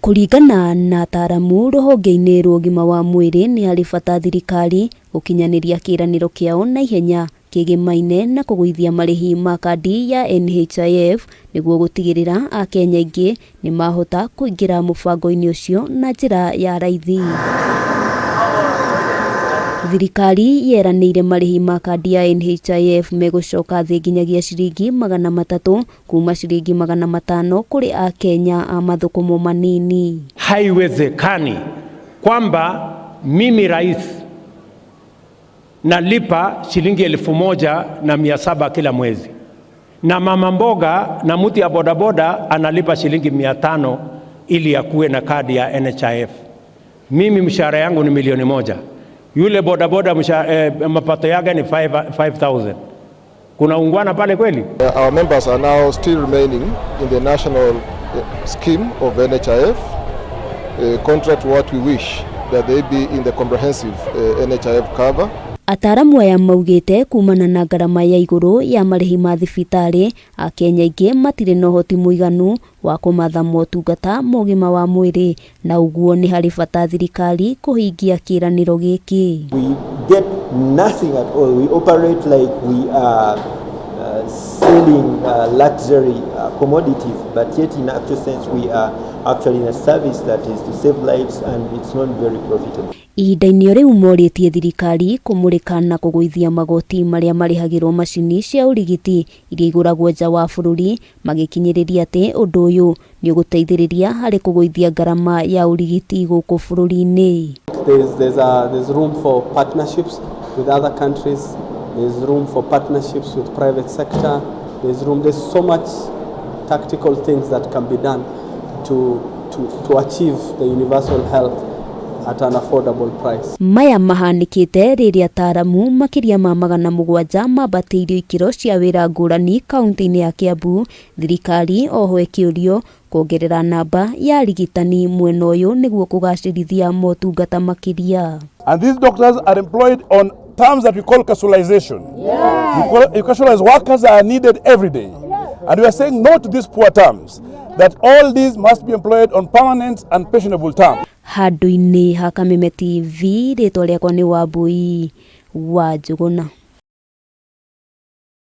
Kũringana na ataaramu rũhonge-inĩ rwa ũgima wa mwĩrĩ nĩ harĩ bata thirikari gũkinyanĩria kĩĩranĩro kĩao na ihenya kĩgĩmaine na kũgũithia marĩhi ma kandi ya NHIF nĩguo gũtigĩrĩra Akenya aingĩ nĩ mahota kũingĩra mũbango-inĩ ũcio na njĩra ya raithi. Thirikari yeranĩire marĩhi ma kandi ya NHIF megũcoka thĩ nginyagia ciringi 300 kuma ciringi 500 kũrĩ Akenya a mathũkũmo manini. Haiwezekani kwamba mimi rais nalipa shilingi 1700 kila mwezi na mama mboga na mtu ya bodaboda analipa shilingi 500 ili akuwe na kadi ya NHIF. Mimi mshahara yangu ni milioni 1, yule bodaboda mapato yake ni 5000. Kuna ungwana pale kweli? Our members are now still remaining in the national scheme of NHIF, contrary to what we wish that they be in the comprehensive NHIF cover. Ataaramu aya maugĩte kumana na ngarama ya igũrũ ya marĩhi ma thibitarĩ, Akenya aingĩ matirĩ na ũhoti mũiganu wa kũmatha motungata ma ũgima wa mwĩrĩ na ũguo nĩ harĩ bata thirikari kũhingia kĩĩranĩro gĩkĩ. We get nothing at all. We operate like we are selling luxury commodities, but yet in actual sense we are actually in a service that is to save lives and it's not very profitable. Ihinda-inĩ o rĩu morĩtie thirikari kũmũrĩka na kũgũithia magoti marĩa marĩhagĩrwo macini cia ũrigiti iria igũragwo nja wa bũrũri, magĩkinyĩrĩria atĩ ũndũ ũyũ nĩ ũgũteithĩrĩria harĩ kũgũithia ngarama ya ũrigiti gũkũ bũrũri-inĩ. There's room for partnerships with other countries. There's room for partnerships with private sector. There's room. There's so much tactical things that can be done to achieve the universal health at an affordable price. Maya mahanĩkĩte rĩrĩa ataaramu makĩria ma 700 mambatĩirio ikĩro cia wĩra ngũrani kaunti-inĩ ya Kiambu, thirikari oho ĩkĩũrio kuongerera namba ya arigitani mwena ũyũ nĩguo kũgacĩrithia motungata makĩria. And these doctors are employed on terms that we call casualization. You casualize workers are needed every day. And we are saying no to these poor terms, that all these must be employed on permanent and pensionable terms. Handũ-inĩ ha Kameme TV, rĩtwa rĩakwa nĩ Wambui wa Njũgũna.